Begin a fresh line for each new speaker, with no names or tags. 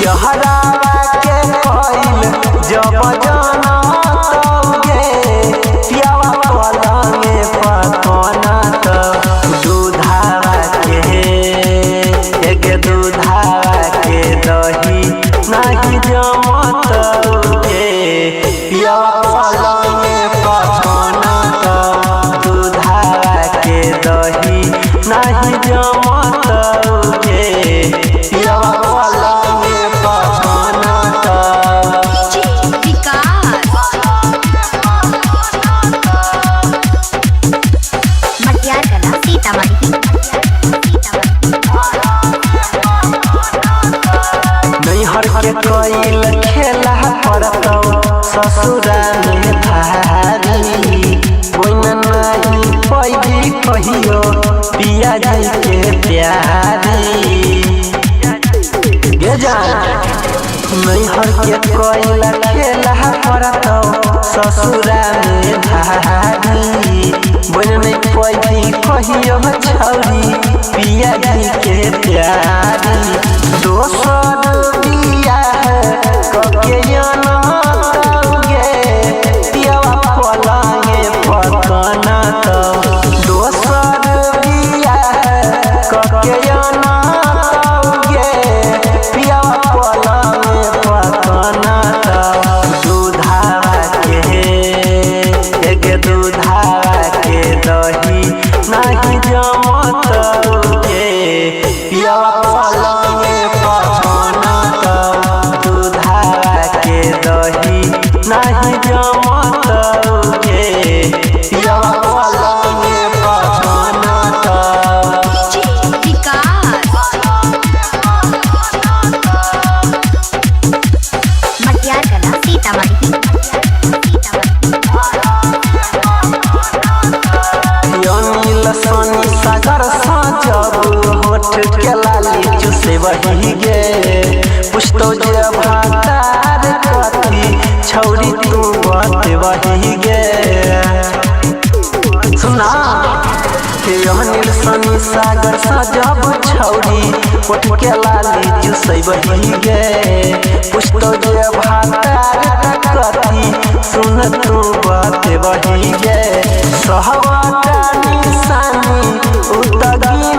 यहरावा के कइल जब जाना तौगे पियावा पलंगे पकना त दूधावा के एक दूधावा के दही नाही जमत गे पियावा पलंगे पकना त दूधावा के दही नाही जमत गे पियावा पलंगे पकना त।
डीजे विकास मटियार कला सीतामढ़ी।
नैहर के कइल खेला पड़तौ ससुरा में भारी ओइना नाही पैदी कहियो पिया जी के प्यारी गे जान। नैहर के कइल खेला पड़तौ ससुरा में भारी बोल नहीं पैदी कहियो छौरी पिया जी के प्यारी। दोसर बियाह कके अनतौगे पियावा पलंगे पकना त दोसर बियाह कके अनतौगे पियावा पलंगे पकना त दूधावा के एक दूधावा के दही नाही जमत गे पियावा पलंगे पकना त दूधावा के दही नाही जमत गे पियावा पलंगे पकना त।
डीजे विकास मटियार कला सीतामढ़ी।
अनिल सनी सागर सजब होठ के लाली चुसे वही गे पुछतो जे भातार कथी छौरी तू बात वही गे। सुना के अनिल सनी सागर सजब छौरी होठ के लाली चुसे वही गे पुछतो जे भातार कथी सुन तू बात वही गे। सहवाटा निशानी उतगी